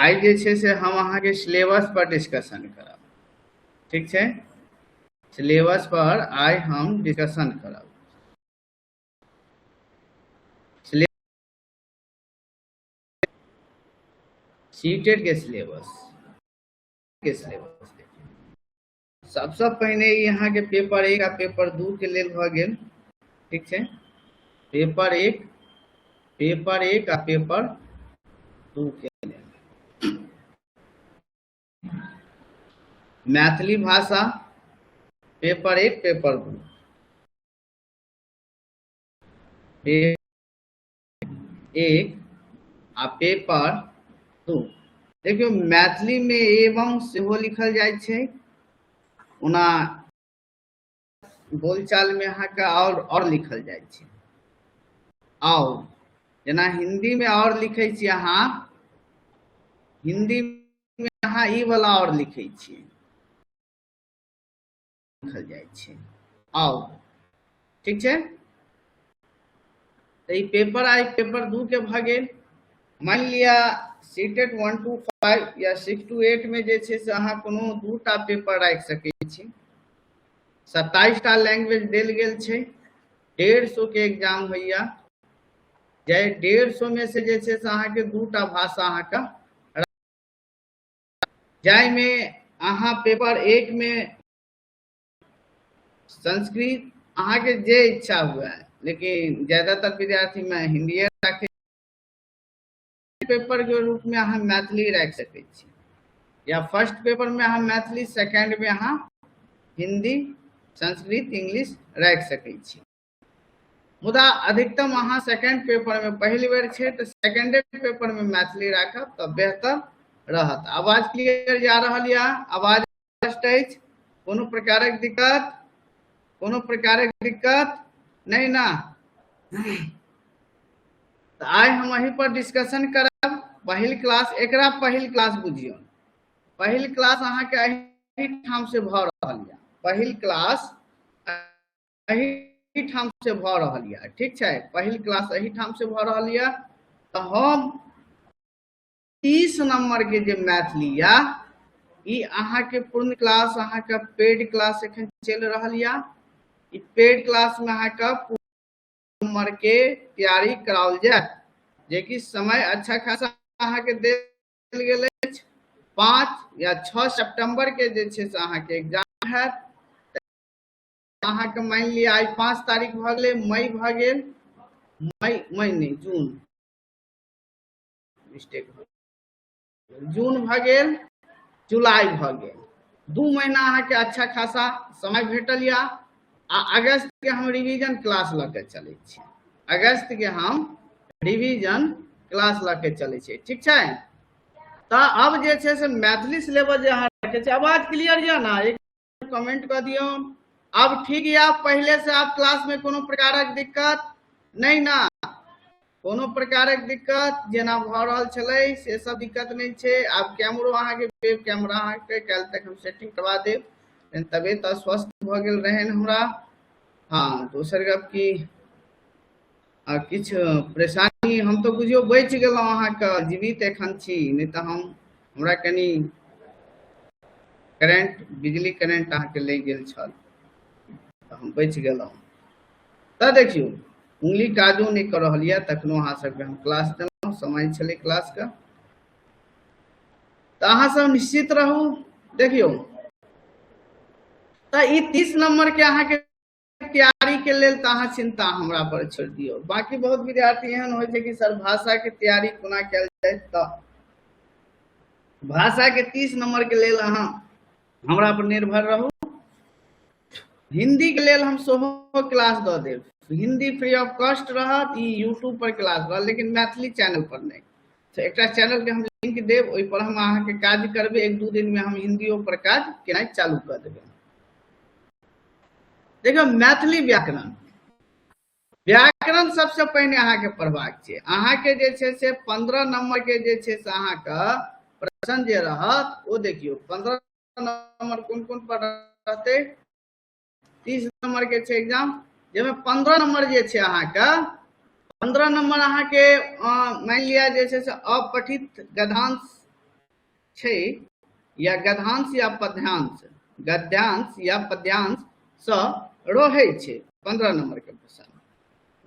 आइ जे छै से हम अहाँके सिलेबस पर डिस्कशन करब। ठीक छै, सिलेबस पर आइ हम डिस्कशन करब। सीटेट के सिलेबस के सिलेबस सबसँ पहिने ई अहाँके पेपर एक आ पेपर दू के लेल भऽ गेल। ठीक छै, पेपर एक, पेपर एक आ पेपर दू के लेल मैथिली भाषा पेपर एक, पेपर दू, एक आ पेपर दू। देखियौ, मैथिली में एवं सेहो लिखल जाइ छै, ओना बोलचाल में अहाँके और लिखल जाइ छै। और जेना हिंदी में और लिखै छी अहाँ, हिंदी में अहाँ ई वाला और लिखै छियै, लिखल जाइ छै और। ठीक छै, तऽ ई पेपर आइ पेपर दू के भऽ गेल। मानि लिअ सीटेट 1 2 5 या 6 टू 8 में जे छै से अहाँ कोनो दूटा पेपर राखि सकै छी। 27 टा लैंग्वेज देल गेल छै, 150 के एग्जाम होइया, जाहि 150 में से जे छै से अहाँके दूटा भाषा अहाँके, जाहिमे अहाँ पेपर एक में संस्कृत अहाँके जे इच्छा हुए, लेकिन ज्यादातर विद्यार्थी में हिंदीए राखे, पेपर के रूप में अहाँ मैथिली राखि सकै छी, या फर्स्ट पेपर में अहाँ मैथिली, सेकेंड में अहाँ हिंदी, संस्कृत, इंग्लिश राखि सकै छी। मुदा अधिकतम अहाँ सेकेंड पेपर में पहिल बेर छै तऽ सेकेंडे पेपर में मैथिली राखब तऽ बेहतर रहत। आवाज क्लियर जा रहल यऽ? आवाज स्पष्ट अछि? कोनो प्रकारक दिक्कत? कोनो प्रकारक दिक्कत नहि ना? तऽ आइ हम एहि पर डिस्कशन करब। पहिल क्लास, एकरा पहिल क्लास बुझियौ। पहिल क्लास अहाँके एहिठाम से भऽ रहल यऽ, पहिल क्लास एहिठाम से भऽ रहल यऽ। ठीक छै, पहिल क्लास एहिठाम से भऽ रहल यऽ। तऽ हम 30 नंबर के जे मैथिली यऽ, ई अहाँके पूर्ण क्लास, अहाँके पेड क्लास एखन चलि रहल यऽ। ई पेड क्लास में अहाँके पूर्ण नंबर के तैयारी कराओल जायत, जेकि समय अच्छा खासा अहाँके देल गेल अछि। 5 या 6 सितंबर के जे छै से अहाँके एग्जाम हैत। अहाँके मानि लिअ आइ 5 तारीख भऽ गेलै, मई भऽ गेल, मई, मई नहि, जून, मिस्टेक भऽ गेल, जून भऽ गेल, जुलाई भऽ गेल, 2 महीना अहाँके अच्छा खासा समय भेटल यऽ। आ अगस्त के हम रिवीजन क्लास लऽ के चलै छी, अगस्त के हम रिवीजन क्लास लऽ के चलै छी। ठीक छै, तऽ अब जे छै से मैथिली सिलेबस जे अहाँ रखै छी, आवाज क्लियर यऽ ना? एक कमेंट कऽ दियौ। अब ठीक यऽ? पहिले से आब क्लास में कोनो प्रकारक दिक्कत नहि ना? कोनो प्रकारक दिक्कत जेना भऽ रहल छलै से सब दिक्कत नहि छै। आब कैमरो अहाँके वेब कैमरा अहाँके काल्हि तक हम सेटिंग करवा देब, तबियत अस्वस्थ भऽ गेल रहनि हमरा। हाँ, दोसर गप की किछु परेशानी, हम तऽ बुझियौ बचि गेलहुँ, अहाँके जीवित एखन छी, नहि तऽ हम हमरा कनि करेंट, बिजली करेंट अहाँके लागि गेल छल, तऽ हम बचि गेलहुँ। तऽ देखियौ, उंगली काजो नहि कऽ रहल यऽ, तखनो अहाँ सबके हम क्लास देलहुँ, समय छलै क्लासके, तऽ अहाँ सब निश्चित रहू। देखियौ, तऽ ई 30 नंबर के अहाँके तैयारी के लेल तऽ अहाँ चिंता हमरा पर छोड़ि दियौ। बाकी बहुत विद्यार्थी एहन होइ छै कि सर भाषा के तैयारी कोना कयल जाय, तऽ भाषा के 30 नंबर के लेल अहाँ हमरा पर निर्भर रहू। हिंदी के लेल हम सेहो क्लास दऽ देब, हिंदी फ्री ऑफ कॉस्ट रहत, ई यूट्यूब पर क्लास रहत, लेकिन मैथिली चैनल पर नहि। तऽ एकटा चैनल के हम लिंक देब, ओहि पर हम अहाँके काज करबै, 1-2 दिन में हम हिंदियो पर काज केनाइ चालू कऽ देबै। देखियौ, मैथिली व्याकरण, व्याकरण सबसे पहिने अहाँके पढ़बाक छै। अहाँके जे छै से 15 नंबर के जे छै से अहाँके प्रश्न जे रहत ओ देखियौ, 15 नंबर कोन कोन पर रहतै। 30 नंबर के छै एग्जाम, जाहिमे 15 नंबर जे छै अहाँके, 15 नंबर अहाँके मानि लिअ जे छै से अपठित गद्यांश छै या गद्यांश या पद्यांश, गद्यांश या पद्यांश सँ रहै छै। 15 नंबर के प्रश्न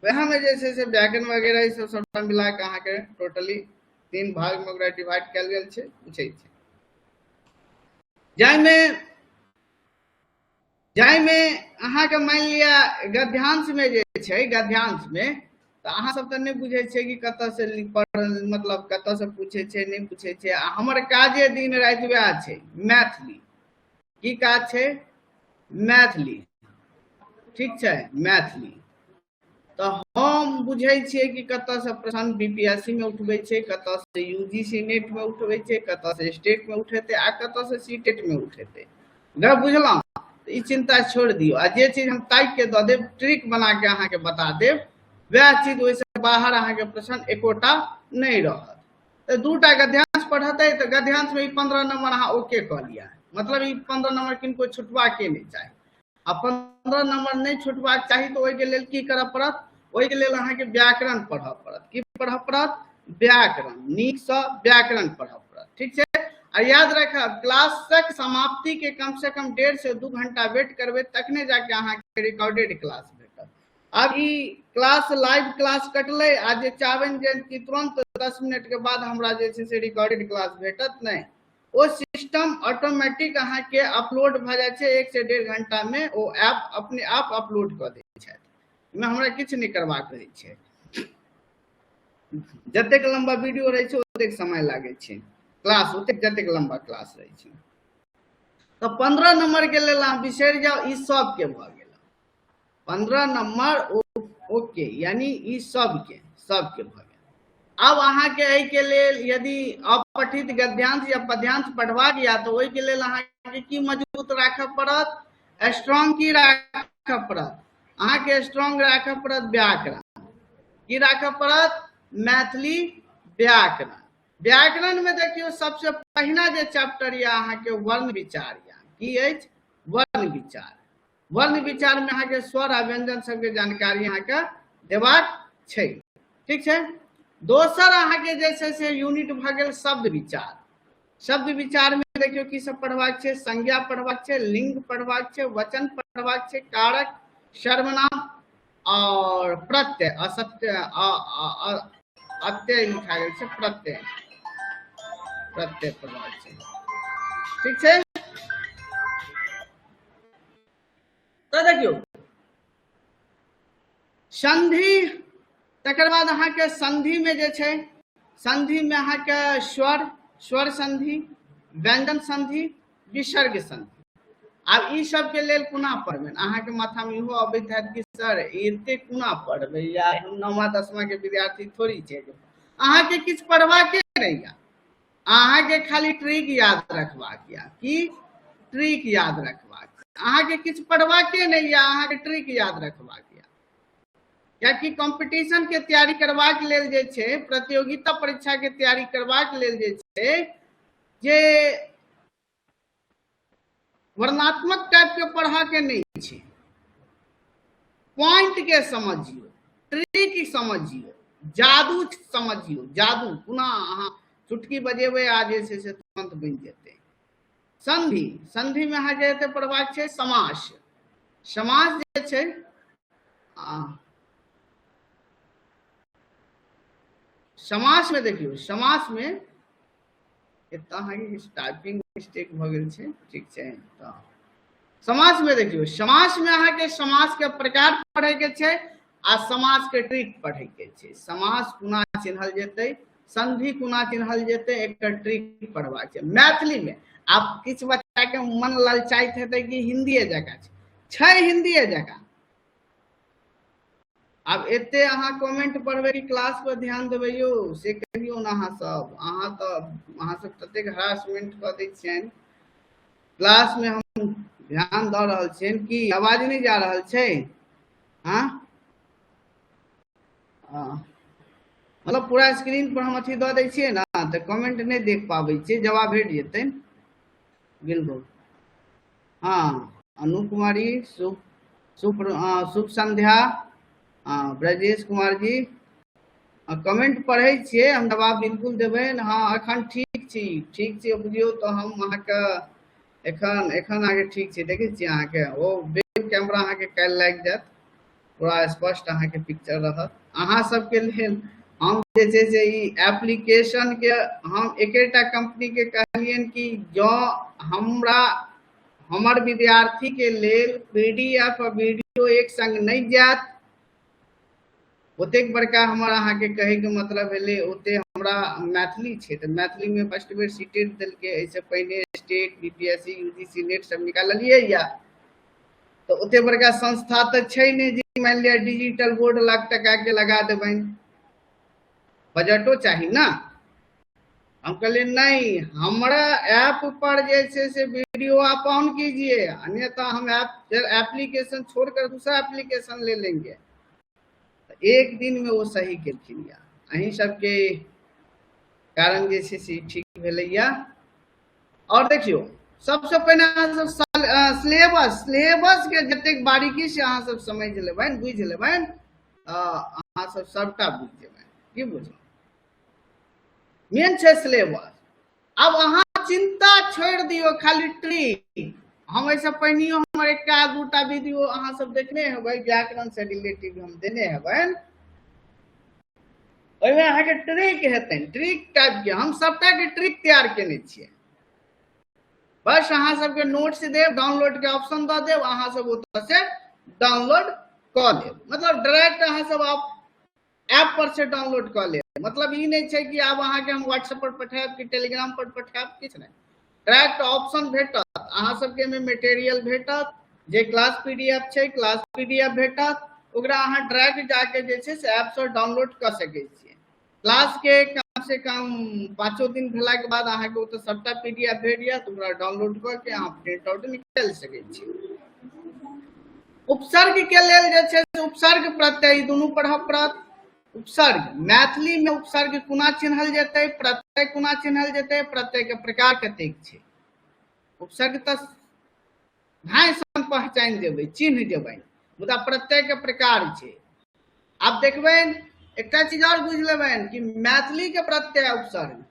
वएह में जे छै से व्याकरण वगैरह ई सब सबटा मिला के अहाँके टोटली 3 भाग में ओकरा डिवाइड कयल गेल छै, पूछै छै। जाहिमे जाहिमे अहाँके मानि लिअ गद्यांश में जे छै, गद्यांश में तऽ अहाँ सब तऽ नहि बुझै छियै कि कतऽ से मतलब कतऽ से पूछै छै, नहि पूछै छै। आ हमर काजे दिन राति वएह छै, मैथिली। की काज छै? मैथिली। ठीक छै, मैथिली। तऽ हम बुझै छियै कि कतऽ से प्रश्न बी पी एस सी मे उठबै छै, कतऽ से यू जी सी नेट मे उठबै छै, कतऽ से स्टेट मे उठेतै आ कतऽ से सी टेट मे उठेतै। गप बुझलहुँ? ई चिंता छोड़ि दियौ। आ जे चीज हम ताकि के दऽ देब, ट्रिक बना के अहाँके बता देब, वएह चीज ओहिसँ बाहर अहाँके प्रश्न एकोटा नहि रहत। तऽ 2टा गद्यांश पढ़तै तऽ गद्यांश मे ई 15 नंबर अहाँ ओके कऽ लिअ, मतलब ई 15 नंबर किनको छुटबाके नहि चाही। आ 15 नंबर नहि छुटबाक चाही तऽ ओहिके लेल की करऽ पड़त? ओहिके लेल अहाँके व्याकरण पढ़ऽ पड़त। की पढ़ऽ पड़त? व्याकरण, नीकसँ व्याकरण पढ़ऽ पड़त। ठीक छै? आ याद राखब, क्लासक समाप्ति के कम से कम 1.5 से 2 घंटा वेट करबै तखने जाके अहाँके रिकॉर्डेड क्लास भेटत। आब ई क्लास लाइव क्लास कटलै आ जे चाहबनि जे कि तुरंत 10 मिनट के बाद हमरा जे छै से रिकॉर्डेड क्लास भेटत, नहि, ओ सिस्टम ऑटोमेटिक अहाँके अपलोड भऽ जाइ छै। 1 से 1.5 घंटा में ओ ऐप अपने आप अपलोड कऽ दै छथि, ओहिमे हमरा किछु नहि करबाक रहै छै। जतेक लम्बा वीडियो रहै छै ओतेक समय लागै छै क्लास, ओतेक जतेक लम्बा क्लास रहै छै। तऽ 15 नंबर के लेल अहाँ बिसरि जाउ, ई सबके भऽ गेल 15 नंबर ओके, यानी ई सबके सबके भऽ गेल। आब अहाँके एहिके लेल यदि अपठित गद्यांश या पद्यांश पढ़बाक या तऽ ओहिके लेल अहाँके की मजबूत राखऽ पड़त? स्ट्रांग की राखऽ पड़त? अहाँके स्ट्रांग राखऽ पड़त व्याकरण। की राखऽ पड़त? मैथिली व्याकरण। व्याकरण में देखियौ सबसे पहिना जे चैप्टर यऽ अहाँके वर्ण विचार यऽ। की अछि? वर्ण विचार। वर्ण विचार में अहाँके स्वर आ व्यंजन सबके जानकारी अहाँके देबाक छै। ठीक छै? दोसर अहाँके जे छै से यूनिट भऽ गेल शब्द विचार। शब्द विचार में देखियौ की सब पढ़बाक छै? संज्ञा पढ़बाक छै, लिंग पढ़बाक छै, वचन पढ़बाक छै, कारक, सर्वनाम और प्रत्यय, असत्य, अत्यय लिखा गेल छै, प्रत्यय, प्रत्यय पढ़बाक छै। ठीक छै? तऽ देखियौ संधि, तकर बाद अहाँके संधि में जे छै, संधि में अहाँके स्वर, स्वर संधि, व्यंजन संधि, विसर्ग संधि। आब ई सबके लेल कोना पढ़बै? अहाँके माथा में इहो अबैत हैत कि सर एते कोना पढ़बै, या हम 9वां 10वां के विद्यार्थी थोड़ी छै। अहाँके किछु पढ़बाके नहि यऽ, अहाँके खाली ट्रिक याद रखबाक यऽ। की ट्रिक याद रखबाक? अहाँके किछु पढ़बाके नहि यऽ, अहाँके ट्रिक याद रखबाक यऽ। कियाकि कंपटीशन के तैयारी करबाक लेल जे छै, प्रतियोगिता परीक्षा के तैयारी करबाक लेल जे छै, जे वर्णात्मक टाइप के पढ़ा के नहीं छै, पॉइंट के समझियो, ट्रिक समझियो, जादू समझियो। जादू पुनः अहाँ चुटकी बजेबै आ जे छै से तुरंत बनि जेतै। संधि, संधि में अहाँके एते पढ़बाक छै समास। समास जे छै, समास में देखियौ, समास में एतऽ अहाँके किछु टाइपिंग मिस्टेक भऽ गेल छै। ठीक छै? तऽ समास में देखियौ, समास में अहाँके समास के प्रकार पढ़े के छै आ समास के ट्रिक पढ़े के छै। समास कोना चिन्हल जेतै, संधि कोना चिन्हल जेतै, एकर ट्रिक पढ़बाक छै मैथिली में। आब किछु बच्चा के मन ललचाइत हेतै कि हिंदीए जकाँ छै, छै हिंदीए जकाँ। आब एते अहाँ कमेंट पढ़बै कि क्लास पर ध्यान देबै यौ, से कहियौ ने अहाँ सब। अहाँ सब ततेक हरासमेंट कऽ दै छियनि क्लास में, हम ध्यान दऽ रहल छियनि। कि आवाज नहि जा रहल छै? हाँ, मतलब पूरा स्क्रीन पर हम अथी दऽ दै छियै ने तऽ कमेंट नहि देख पाबै छियै, जवाब भेट जेतै बिल्कुल। हाँ, अनु कुमारी, शुभ शुभ शुभ संध्या, ब्रजेश कुमार जी, कमेंट पढ़ै छियै हम, जवाब बिल्कुल देबै। हाँ, अखन ठीक छी, ठीक छी। बुझियौ तऽ हम अहाँके एखन एखन अहाँके ठीक छी। देखै छियै अहाँके ओ वेब कैमरा अहाँके काल्हि लागि जायत, पूरा स्पष्ट अहाँके पिक्चर रहत। अहाँ सबके लेल हम जे छै से ई एप्लीकेशन के हम एकेटा कंपनी के कहलियनि कि जँ हमरा हमर विद्यार्थी के लेल पीडीएफ आ वीडियो एक संग नहि जायत, ओतेक बड़का हमर अहाँके कहैके मतलब भेलै, ओते हमरा मैथिली छै तऽ मैथिलीमे फर्स्ट बेर सीटेट देलकै। एहिसँ पहिने state BPSC UGC net सब निकाललियै या तऽ ओते बड़का संस्था तऽ छै नहि जे मानि लिअ डिजिटल बोर्ड लाख टका के लगा देबनि, बजटो चाही ने। हम कहलियै नहि, हमरा ऐप पर जे छै से वीडियो आप ऑन कीजिए, अन्यथा हम ऐप एप्लीकेशन छोड़कर दूसरा एप्लीकेशन ले लेंगे। एक दिन में ओ सही केलखिन या अहीं सबके कारण जे छै से ठीक भेलैया। और देखियौ, सबसे पहिने अहाँ सब सिलेबस सिलेबस के जतेक बारीकी से अहाँ सब समझ लेबनि, बुझि लेबनि, अहाँ सब सबटा बुझि जेबनि। की बुझलहुँ? मेन छै सिलेबस। आब अहाँ चिंता छोड़ि दियौ, खाली ट्रिक हम एहिसँ पहिनियो हमर एकटा दूटा वीडियो अहाँ सब देखने हेबै, व्याकरण से रिलेटेड हम देने हेबै, ओहिमे अहाँके ट्रिक हेतनि, ट्रिक टाइप के हम सबटा के ट्रिक तैयार केने छियै। बस अहाँ सबके नोट्स देब, डाउनलोड के ऑप्शन दऽ देब, अहाँ सब ओतऽ से डाउनलोड कऽ लेब। मतलब डायरेक्ट अहाँ सब आप ऐप पर से डाउनलोड कऽ लेब। मतलब ई नहि छै कि आब अहाँके हम व्हाट्सएप पर पठायब कि टेलीग्राम पर पठायब, किछु नहि। डायरेक्ट ऑप्शन भेटत अहाँ सबके, एहिमे मटेरियल भेटत, जे क्लास पीडीएफ छै क्लास पीडीएफ भेटत, ओकरा अहाँ डायरेक्ट जाके जे छै से ऐप से डाउनलोड कऽ सकै छियै। क्लास के कम से कम 5 दिन भेलाके बाद अहाँके ओतऽ सबटा पीडीएफ भेट जायत, ओकरा डाउनलोड कऽ के अहाँ प्रिंट आउट निकालि सकै छी। उपसर्ग के लेल जे छै से उपसर्ग प्रत्यय दुनू पढ़ऽ पड़त। उपसर्ग मैथिली में उपसर्ग कोना चिन्हल जेतै, प्रत्यय कोना चिन्हल जेतै, प्रत्यय के प्रकार कतेक छै। उपसर्ग तऽ भाय सन पहचानि जेबै, चिन्ह जेबै, मुदा प्रत्यय के प्रकार छै। आब देखबनि एकटा चीज और बुझि लेबनि कि मैथिली के प्रत्यय उपसर्ग,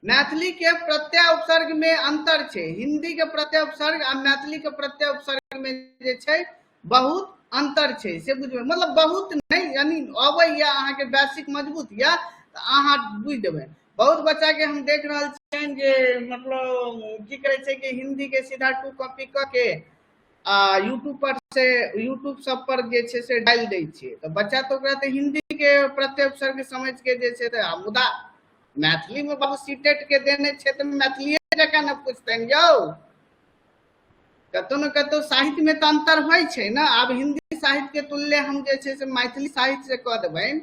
मैथिली के प्रत्यय उपसर्ग में अंतर छै। हिंदी के प्रत्यय उपसर्ग आ मैथिली के प्रत्यय उपसर्ग में जे छै बहुत अंतर छै, से बुझबै। मतलब बहुत नहि, यानी अबैया अहाँके बेसिक मजबूत या तऽ अहाँ बुझि देबै। बहुत बच्चा के हम देख रहल छियनि जे मतलब की करै छै कि हिंदी के सीधा टू कॉपी कऽ के आ यूट्यूब पर से यूट्यूब सब पर जे छै से डालि दै छियै, तऽ बच्चा तऽ ओकरा तऽ हिंदी के प्रत्यय उपसर्ग समझ के जे छै तऽ, मुदा मैथिली में बाबू सीटेट के देने छै तऽ मैथिलीए जकाँ ने पूछतनि यौ। कतौ ने कतौ साहित्य में तऽ अंतर होइ छै ने। आब हिंदी साहित्य के तुल्य हम जे छै से मैथिली साहित्य से कऽ देबनि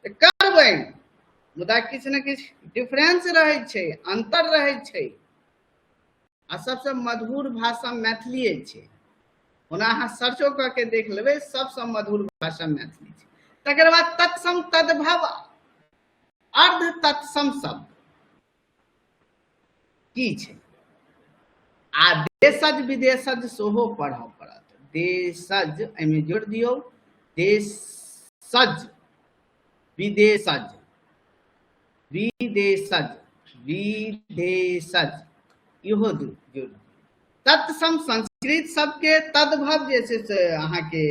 तऽ करबनि, मुदा किछु ने किछु डिफरेंस रहै छै, अंतर रहै छै। आ सबसँ मधुर भाषा मैथिलीए छै। ओना अहाँ सर्चो कऽ के देख लेबै, सबसँ मधुर भाषा मैथिली छै। तकर बाद तत्सम तद्भव अर्ध तत्सम शब्द की छै, आ देशज विदेशज सेहो पढ़ऽ पड़त। देशज एहिमे जोड़ि दियौ, देशज विदेशज विदेशज विदेशज इहो जोड़ि दियौ। तत्सम संस्कृत सबके तद्भव जे छै से अहाँके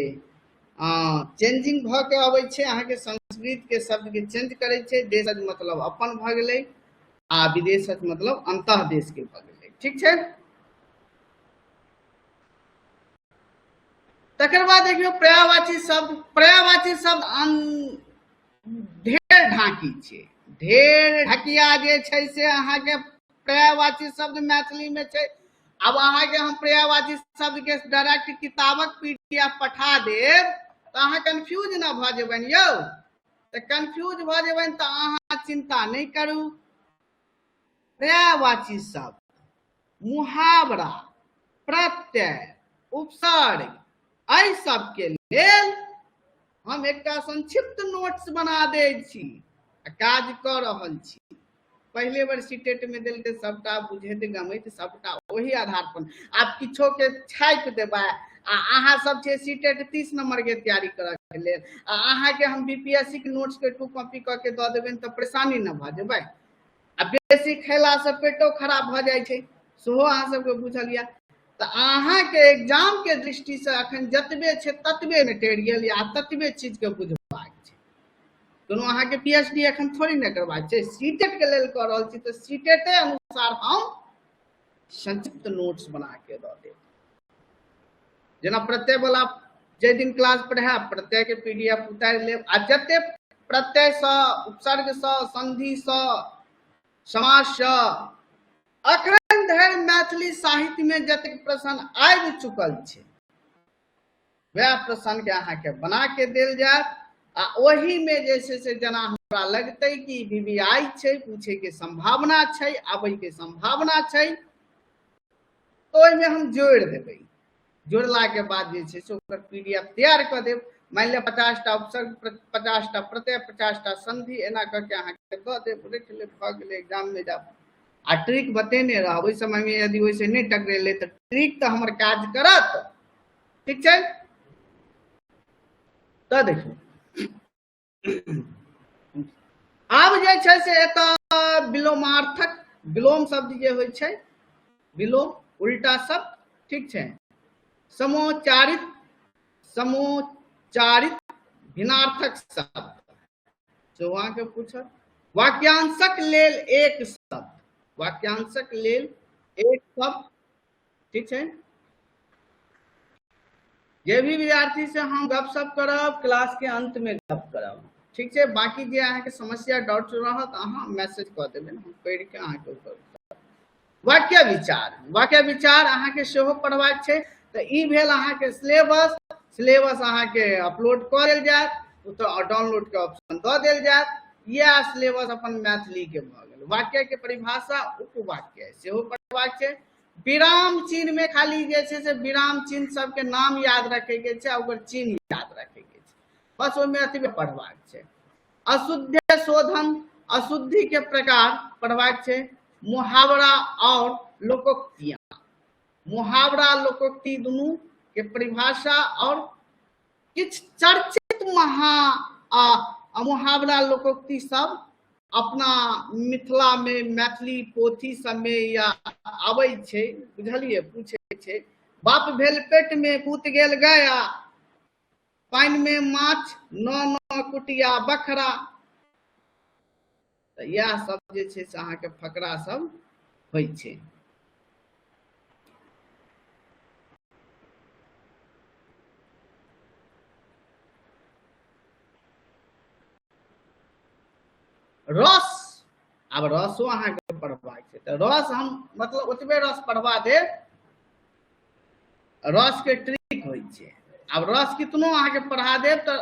चेंजिंग भऽ के अबै छै, अहाँके संस्कृत के शब्द के चेंज करै छै। देशज मतलब अपन भऽ गेलै आ विदेशज मतलब अंतः देश के भऽ गेलै। ठीक छै। तकर बाद देखियौ पर्यायवाची शब्द। पर्यायवाची शब्द ढेर ढाकी छै, ढेर ढकिया जे छै से अहाँके पर्यायवाची शब्द मैथिली में छै। आब अहाँके हम पर्यायवाची शब्द के डायरेक्ट किताबक पीडीएफ पठा देब तऽ अहाँ कन्फ्यूज न भऽ जेबनि यौ। तऽ कन्फ्यूज भऽ जेबनि तऽ अहाँ चिंता नहि करू। पर्यायवाची शब्द, मुहावरा, प्रत्यय, उपसर्ग, एहि सबके लेल हम एकटा संक्षिप्त नोट्स बना दै छी आ काज कऽ रहल छी। पहिले बेर सीटेट में देलकै सबटा बुझैत गमैत सबटा ओही आधार पर। आब किछो के छापि देबै आ अहाँ सब छै सीटेट 30 नंबर के तैयारी करऽ के लेल आ अहाँ के हम बीपीएससी के नोट्स के 2 कॉपी कऽ के दऽ देबनि तऽ परेशानी न भऽ जेबै। आ बेसी खयलासँ पेटो खराब भऽ जाइ छै, सेहो अहाँ सबके बुझल यऽ। तऽ अहाँके एग्जामके दृष्टिसँ अखन जतबे छै ततबे मटेरियल या ततबे चीजके बुझबाक छै। कोनो अहाँके पी एच डी एखन थोड़ी ने करबाक छै, सीटेट के लेल कऽ रहल छी, तऽ सीटेटे अनुसार हम संक्षिप्त नोट्स बना के दऽ देब। जेना प्रत्यय वाला जाहि दिन क्लास पढ़ायब प्रत्यय के पी डी एफ उतारि लेब, आ जते प्रत्ययसँ, उपसर्गसँ, संधिसँ, समाससँ अखन धरि मैथिली साहित्यमे जतेक प्रश्न आबि चुकल छै वएह प्रश्नके अहाँके बना के देल जायत। आ ओहिमे जे छै से जेना हमरा लगतै कि वी वी आई छै, पूछैके सम्भावना छै, आबैके सम्भावना छै, तऽ ओहिमे हम जोड़ि देबै। जोड़लाके बाद जे छै से ओकर पी डी एफ तैयार कऽ देब। मानि लिअ 50टा उपसर्ग, 50टा प्रत्यय, 50टा संधि, एना कऽ के अहाँके दऽ देब, रखि लेब, भऽ गेलै, एग्जाममे जायब। आ ट्रिक बतेने रहब, ओहि समयमे यदि ओहिसँ नहि टकरेलै तऽ ट्रिक तऽ हमर काज करत। ठीक छै, तऽ देखियौ आब जे छै से एतऽ विलोमार्थक, विलोम शब्द जे होइ छै, विलोम उल्टा शब्द, ठीक छै, समोच्चारित, समोच्चारित भिन्नार्थक शब्द सेहो अहाँके पूछत। वाक्यांशक लेल एक शब्द, वाक्यांशक लेल एक शब्द, ठीक छै। जे भी विद्यार्थी से हम गपशप करब क्लास के अंत में गप करब, ठीक छै। बाकी जे अहाँके समस्या डाउट रहत अहाँ मैसेज कऽ देबै, हम पढ़ि के अहाँके उत्तर देब। वाक्य विचार, वाक्य विचार अहाँके सेहो पढ़बाक छै। तऽ ई भेल अहाँके सिलेबस। सिलेबस अहाँके अपलोड कऽ देल जायत, ओतऽ डाउनलोड के ऑप्शन दऽ देल जायत। इएह सिलेबस अपन मैथिली के भऽ गेल। वाक्य के परिभाषा, उपवाक्य सेहो पढ़बाक छै। विराम चिन्ह में खाली जे छै से विराम चिन्ह सबके नाम याद रखे के छै आ ओकर चिन्ह याद रखे के छै, बस ओहिमे एतबे पढ़बाक छै। अशुद्ध शोधन, अशुद्धि के प्रकार पढ़बाक छै। मुहावरा और लोकोक्तियां, मुहावरा लोकोक्ति दुनू के परिभाषा और किछु चर्चित महा आ मुहावरा लोकोक्ति सब अपना मिथिला में मैथिली पोथी सबमे या आबै छै, बुझलियै, पूछै छै। बाप भेल पेट में पूत गेल गया, पानि में माछ नौ नौ कुटिया बखरा। तऽ इएह सब जे छै से अहाँके फकरा सब होइ छै। रस, आब रसो अहाँके पढ़बाक छै, तऽ रस हम मतलब ओतबे रस पढ़बा देब। रस के ट्रिक होइ छै। आब रस कितनो अहाँके पढ़ा देब तऽ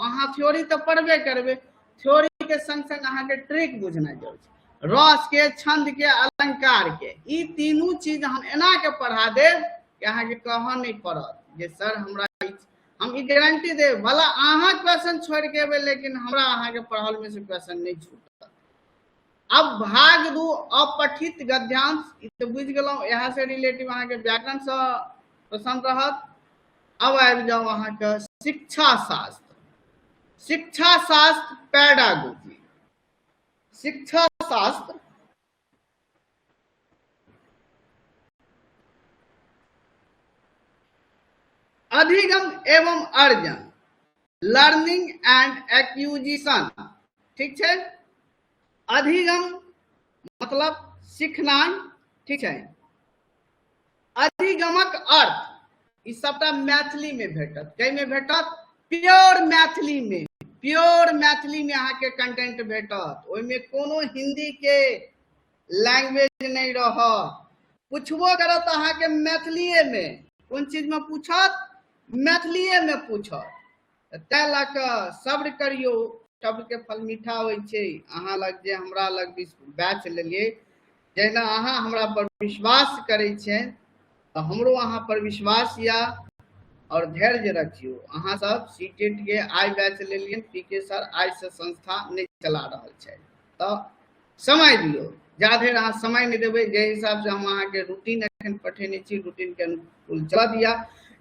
अहाँ थ्योरी तऽ पढ़बे करबै, थ्योरी के संग संग अहाँके ट्रिक बुझनाइ जरूरी छै। रस के, छंद के, अलंकार के, ई तीनू चीज हम एना के पढ़ा देब कि अहाँके कहऽ नहि पड़त जे सर हमरा हम ई गारंटी देब, भला अहाँ क्वेश्चन छोड़ि के एबै लेकिन हमरा अहाँके पढ़ल में से क्वेश्चन नहि छूटत। अब भाग 2 अपठित गद्यांश, ई तऽ बुझि गेलहुँ, इएह से रिलेटिव अहाँके व्याकरण से प्रश्न रहत। अब आबि जाउ अहाँके शिक्षा शास्त्र, शिक्षा शास्त्र पैडागोजी, शिक्षा शास्त्र अधिगम एवं अर्जन, लर्निंग एंड एक्विजिशन, ठीक छै। अधिगम मतलब सीखनाइ, ठीक छै। अधिगमक अर्थ ई सबटा मैथिली में भेटत। कै में भेटत? प्योर मैथिली में। प्योर मैथिली में अहाँके कंटेंट भेटत, ओहिमे कोनो हिंदी के लैंग्वेज नहीं रहत। पूछबो करत अहाँके मैथिलीए में, कोन चीज में पूछत? मैथिलीए में पूछत। तै लऽ कऽ सब्र करियौ, सब्रके फल मीठा होइ छै। अहाँ लग जे हमरा लग बैच लेलियै, जहिना अहाँ हमरा पर विश्वास करै छियै तऽ हमरो अहाँ पर विश्वास यऽ, और धैर्य रखियौ। अहाँ सब सी टेट के आइ बैच लेलियै, पी के सर आइ से संस्था नहि चला रहल छै, तऽ समय दियौ। जा धरि अहाँ समय नहि देबै, जाहि हिसाबसँ हम अहाँके रूटीन एखन पठेने छी, रूटीनके अनुकूल चलऽ दिअ।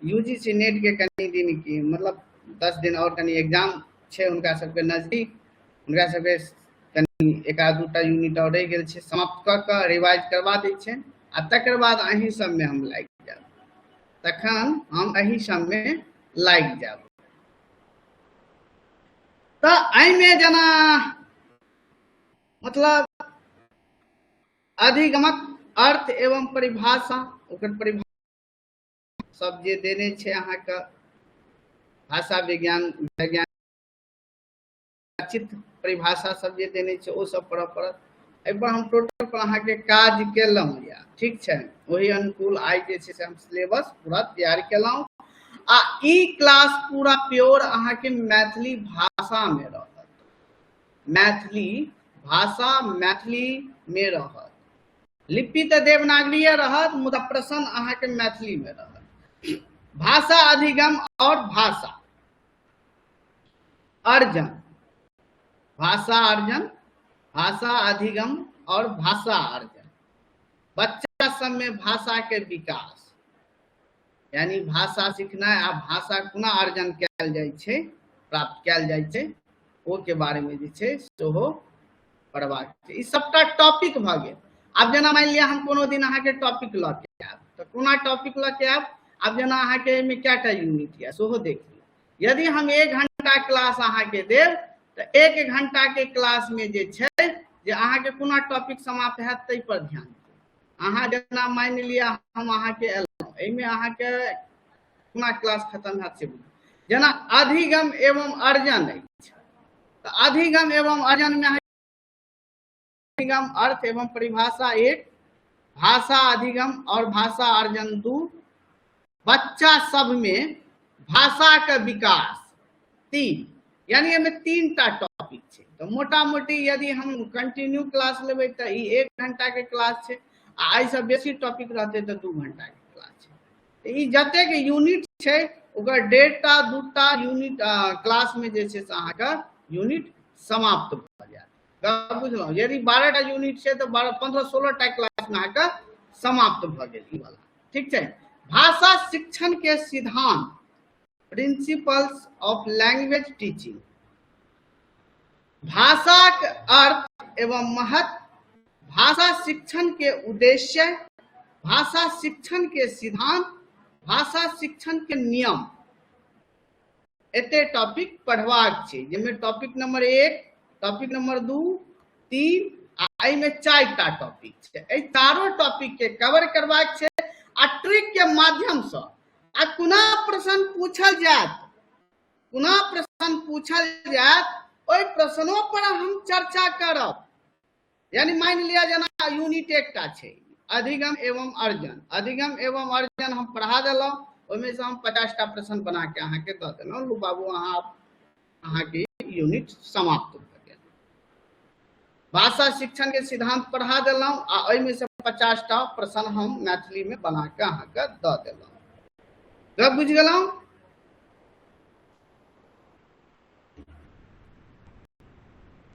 यू जी सी नेट के कनि दिन की मतलब 10 दिन और कनि एग्जाम छै हुनका सबके नजदीक, हुनका सबके कनि एक आध दूटा यूनिट आओर रहि गेल छै, समाप्त कऽ कऽ रिवाइज करबा दै छियनि आ तकर बाद अहीं सबमे हम लागि जायब। तखन हम एहि सबमे लागि जायब। तऽ एहिमे जेना मतलब अधिगमक अर्थ एवं परिभाषा, ओकर परिभाषा सब जे देने छै अहाँके भाषा विज्ञान वैज्ञानिक परिभाषा सब जे देने छै ओ सब पढ़ऽ पड़त। एहिपर हम टोटल पर अहाँके काज केलहुँ या ठीक छै, ओहि अनुकूल आइ जे छै से हम सिलेबस पूरा तैयार केलहुँ आ ई क्लास पूरा प्योर अहाँके मैथिली भाषामे रहत, मैथिली भाषा मैथिली मे रहत। लिपि तऽ देवनागरीये रहत मुदा प्रश्न अहाँके मैथिली मे रहत। भाषा अधिगम और भाषा अर्जन, भाषा अर्जन, भाषा अधिगम और भाषा अर्जन, बच्चा सब में भाषा के विकास, यानी भाषा सीखनाइ आ भाषा कोना अर्जन कयल जाइ छै, प्राप्त कयल जाइ छै, ओ के बारे में जे छै सेहो पढ़बाक छै। ई सबटा टॉपिक भऽ गेल। आब जेना मानि लिअ हम कोनो दिन अहाँके टॉपिक लऽ के आयब तऽ कोना टॉपिक लऽ के आयब, आब जेना अहाँके एहिमे कएटा यूनिट यऽ सेहो देख लिअ। यदि हम 1 घंटा क्लास अहाँके देब तऽ 1 घंटा के क्लास में जे छै जे अहाँके कोना टॉपिक समाप्त हैत ताहि पर ध्यान दियौ। अहाँ जेना मानि लिअ हम अहाँके एलहुँ, एहिमे अहाँके कोना क्लास खतम हैत से बुझू। जेना अधिगम एवं अर्जन अछि तऽ अधिगम एवं अर्जन में अधिगम अर्थ एवं परिभाषा 1, भाषा अधिगम और भाषा अर्जन 2, बच्चा सब में भाषा के विकास 3, यानी एहिमे 3 टा टॉपिक छै। तऽ मोटा मोटी यदि हम कंटिन्यू क्लास लेबै तऽ ई 1 घंटा के क्लास छै आ एहिसँ बेसी टॉपिक रहतै तऽ 2 घंटा के क्लास छै। तऽ ई जतेक यूनिट छै ओकर 1.5 2टा यूनिट क्लास में जे छै से अहाँके यूनिट समाप्त भऽ जायत। गप बुझलहुँ? यदि 12टा यूनिट छै तऽ 12, 15, 16टा क्लास में अहाँके समाप्त भऽ गेल ई वाला। ठीक छै। भाषा शिक्षण के सिद्धांत, प्रिंसिपल्स ऑफ लैंग्वेज टीचिंग, भाषाक अर्थ एवं महत्व, भाषा शिक्षण के उद्देश्य, भाषा शिक्षण के सिद्धांत, भाषा शिक्षण के नियम, एते टॉपिक पढ़बाक छै, जाहिमे टॉपिक नंबर 1, टॉपिक नंबर 2, 3 आ एहिमे 4टा टॉपिक छै। एहि चारो टॉपिक के कवर करबाक छै आ ट्रिक के माध्यम से आ कोना प्रश्न पूछल जायत, कोना प्रश्न पूछल जायत ओहि प्रश्नों पर हम चर्चा करब। यानी मानि लिअ जेना यूनिट 1टा छै अधिगम एवं अर्जन, अधिगम एवं अर्जन हम पढ़ा देलहुँ, ओहिमे से हम 50टा प्रश्न बना के अहाँके दऽ देलहुँ, लू बाबू अहाँके यूनिट समाप्त भऽ गेल। भाषा शिक्षण के सिद्धांत पढ़ा देलहुँ आ ओहिमे से 50टा प्रश्न हम मैथिली में बना के अहाँके दऽ देलहुँ। गप बुझि गेलहुँ?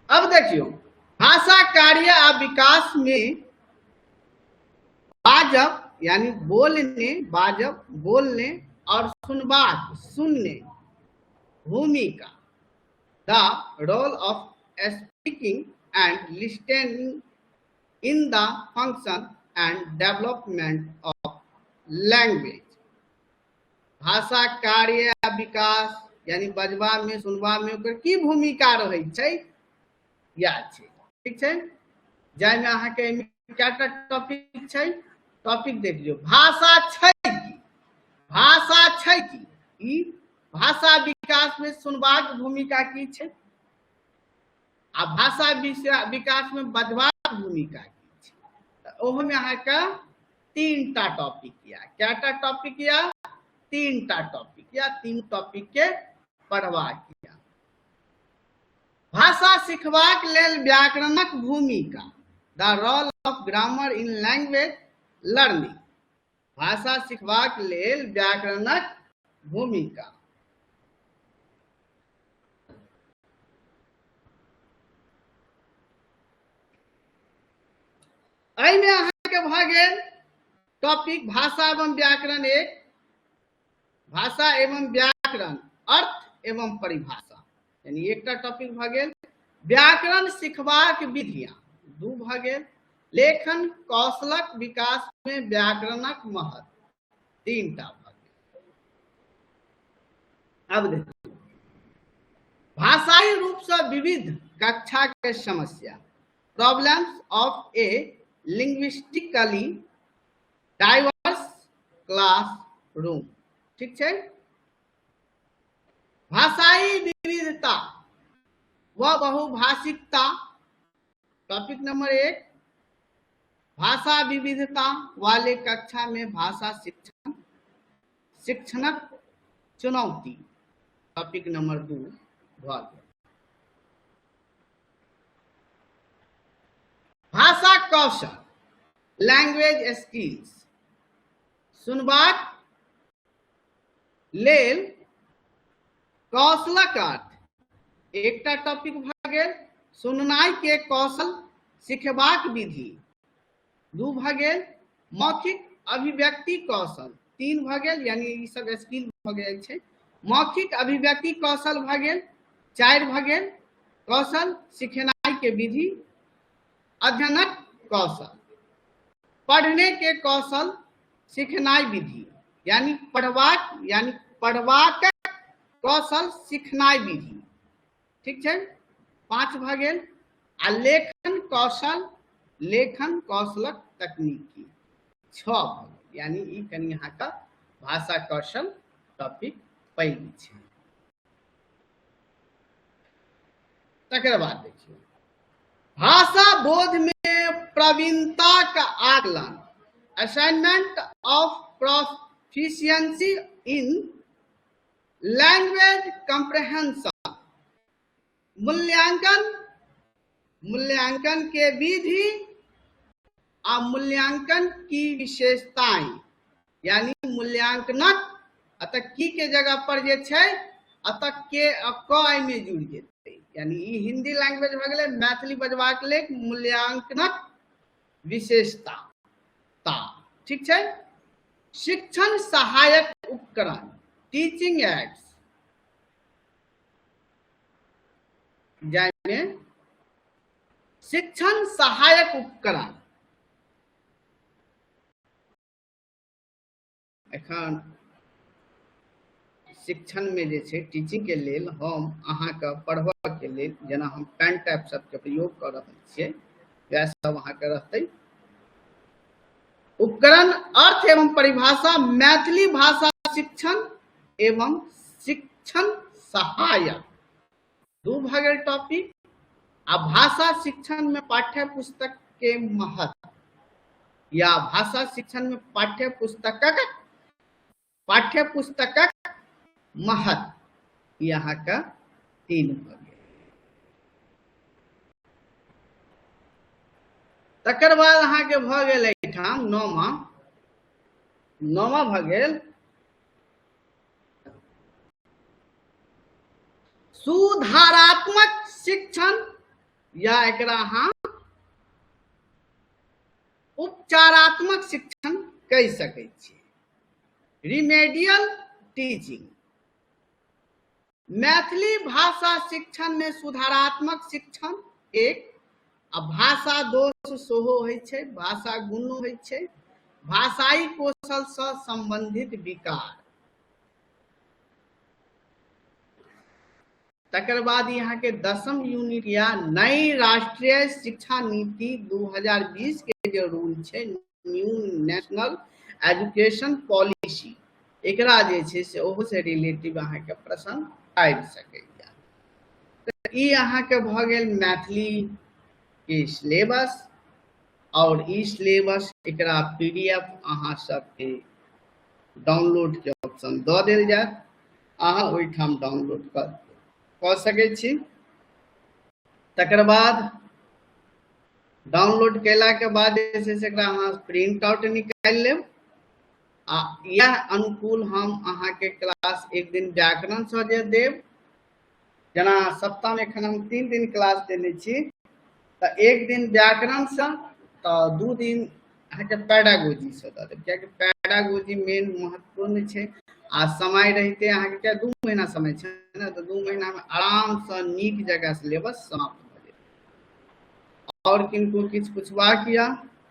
अब देखियौ भाषा कार्य आ विकास में बाजब यानी बोलने, बाजब बोलने और सुनबाक सुनने भूमिका, the role of speaking and listening in the function and development of language. भाषा कार्य आ विकास यानी बजबा में सुनबा में ओकर की भूमिका रहै छै, इएह छै। ठीक छै। जाहिमे अहाँके एहिमे कएटा टॉपिक छै, टॉपिक देख लियौ। भाषा छै की, भाषा छै की, ई भाषा विकास में सुनबाक भूमिका की छै आ भाषा विकास में बजबाक भूमिका की छै। तऽ ओहोमे अहाँके 3टा टॉपिक या, कएटा टॉपिक या, 3टा टॉपिक या, 3 टॉपिक के पढ़बाक या। भाषा सिखबाक लेल व्याकरणक भूमिका, the role of grammar in language learning, भाषा सिखबाक लेल व्याकरणक भूमिका। एहिमे अहाँके भऽ गेल टॉपिक भाषा एवं व्याकरण 1, भाषा एवं व्याकरण अर्थ एवं परिभाषा, यानी एकटा टॉपिक भऽ गेल। व्याकरण सिखबाक विधियाँ दू भऽ गेल। लेखन कौशलक विकास मे व्याकरणक महत्व तीनटा भऽ गेल। आब देखियौ, भाषाई रूप सँ विविध कक्षा के समस्या, problems of a linguistically diverse class room. ठीक छै। भाषाई विविधता व बहुभाषिकता, टॉपिक नंबर 1। भाषा विविधता वाले कक्षा में भाषा शिक्षण शिक्षणक चुनौती, टॉपिक नंबर 2 भऽ गेल। भाषा कौशल, लैंग्वेज स्किल्स, सुनबाक लेल कौशलक अर्थ एकटा टॉपिक भऽ गेल। सुननाइ के कौशल सिखबाक विधि 2 भऽ गेल। मौखिक अभिव्यक्ति कौशल 3 भऽ गेल, यानी ई सब स्किल भऽ गेल छै। मौखिक अभिव्यक्ति कौशल भऽ गेल 4 भऽ गेल। कौशल सिखेनाइ के विधि, अध्ययनक कौशल, पढ़ने के कौशल सिखनाइ विधि, यानी पढ़बाक, यानी पढ़बाक कौशल सिखनाइ विधि। ठीक छै, 5 भऽ गेल। आ लेखन कौशल, लेखन कौशलक तकनीकी 6 भऽ गेल। यानी ई कनि अहाँके भाषा कौशल टॉपिक पैघ छै। तकर बाद देखियौ, भाषा बोध में प्रवीणता का आकलन, assignment of proficiency in language comprehension, मूल्यांकन, मूल्यांकन के विधि आ मूल्यांकन की विशेषताएं, यानी मूल्यांकनक अतः की के जगह पर जे छै अतः के आ क एहिमे जुड़ि जेतै, यानी ई हिंदी लैंग्वेज भऽ गेलै। मैथिली बजबाक लेल मूल्यांकनक विशेषता ता। ठीक छै। शिक्षण सहायक उपकरण, टीचिंग एड्स, जाहिमे शिक्षण सहायक उपकरण एखन शिक्षणमे जे छै टीचिंगके लेल हम अहाँके पढ़बऽके लेल जेना हम पेन टाइप सबके प्रयोग कऽ रहल छियै, वएह सब अहाँके रहतै। उपकरण अर्थ एवं परिभाषा, मैथिली भाषा शिक्षण एवं शिक्षण सहायक 2 भऽ गेल टॉपिक। आ भाषा शिक्षण में पाठ्य पुस्तक के महत्व, या भाषा शिक्षण में पाठ्य पुस्तकक, पाठ्य पुस्तकक महत्व, ई अहाँके 3 भऽ गेल। तकर बाद अहाँके भऽ गेल एहिठाम नौमा, नौमा भऽ गेल सुधारात्मक शिक्षण, या एकरा अहाँ उपचारात्मक शिक्षण कहि सकै छी, रिमेडियल टीचिंग। मैथिली भाषा शिक्षण में सुधारात्मक शिक्षण 1, आ भाषा दोष सेहो होइ छै, भाषा गुणो होइ छै, भाषाई कौशल सँ संबंधित विकार। तकर बाद यहाँ के 10म यूनिट या नई राष्ट्रीय शिक्षा नीति 2020 के जे रूल छै, न्यू नेशनल एजुकेशन पॉलिसी, एकरा जे छै से ओहो से रिलेटिव अहाँके प्रश्न आबि सकैया। तऽ ई अहाँके भऽ गेल मैथिली के सिलेबस, और ई सिलेबस एकरा पीडीएफ अहाँ सबके डाउनलोड के ऑप्शन दऽ देल जायत, अहाँ ओहिठाम डाउनलोड कऽ सकै छी। तकर बाद डाउनलोड केलाके बाद जे छै से एकरा अहाँ प्रिंट आउट निकालि लेब। आ इएह अनुकूल हम अहाँके क्लास एक दिन व्याकरणसँ जे देब, जेना सप्ताहमे एखन हम 3 दिन क्लास देने छी, तऽ एक दिन व्याकरणसँ, तऽ 2 दिन अहाँके पैडागोजीसँ दऽ देब, कियाकि पैडागोजी मेन महत्वपूर्ण छै। आ समय रहिते अहाँके क्या 2 महीना समय छै ने, तऽ 2 महीनामे आरामसँ नीक जगह सिलेबस समाप्त भऽ जायत। आओर किनको किछु पूछबाक यऽ?